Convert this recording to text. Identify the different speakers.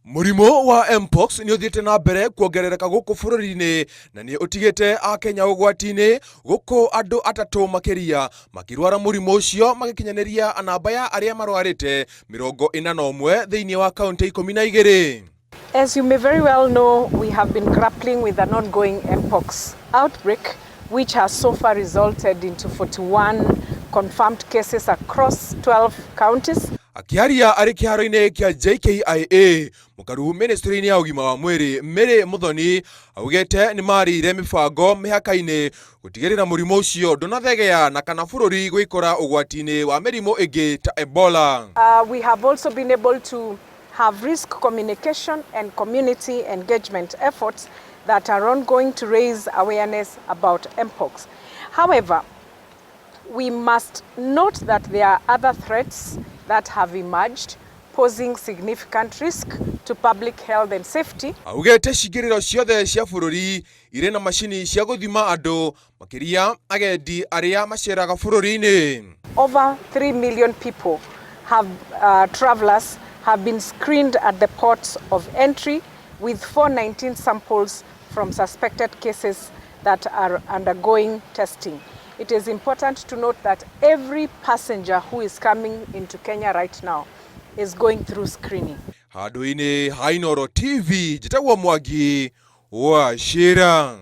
Speaker 1: Mũrimũ wa Mpox nĩ ũthiĩte na mbere kuongerereka gũkũ bũrũri-inĩ na nĩ ũtigĩte Akenya ũgwati-inĩ gũkũ andũ atatũ makĩria makĩrwara mũrimũ ũcio magĩkinyanĩria namba ya arĩa marwarĩte 41 thĩinĩ wa kaũntĩ 12.
Speaker 2: As you may very well know, we have been grappling with an ongoing Mpox outbreak, which has so far resulted into 41 confirmed cases across 12 counties.
Speaker 1: Akĩaria arĩ kĩharo-inĩ kĩa JKIA, mũkaru ministry-inĩ ya ũgima wa mwĩrĩ Mary Muthoni augĩte nĩ marĩire mĩbango mĩhaka-inĩ gũtigĩrĩra mũrimũ ũcio ndũnathegea na kana bũrũri gwĩkora ũgwati-inĩ wa mĩrimũ ĩngĩ ta Ebola.
Speaker 2: We have also been able to have risk communication and community engagement efforts that are ongoing to raise awareness about Mpox. However, we must note that there are other threats that have emerged posing significant risk to public health and safety.
Speaker 1: Augĩte cingĩrĩro ciothe cia bũrũri irĩ na macini cia gũthima andũ makĩria agendi arĩa maceraga bũrũri-inĩ.
Speaker 2: Over 3 million people have travelers have been screened at the ports of entry, with 419 samples from suspected cases that are undergoing testing. It is important to note that every passenger who is coming into Kenya right now is going through screening.
Speaker 1: Handũ-inĩ ha Inooro TV, njĩtagwo Mwangi wa Shira.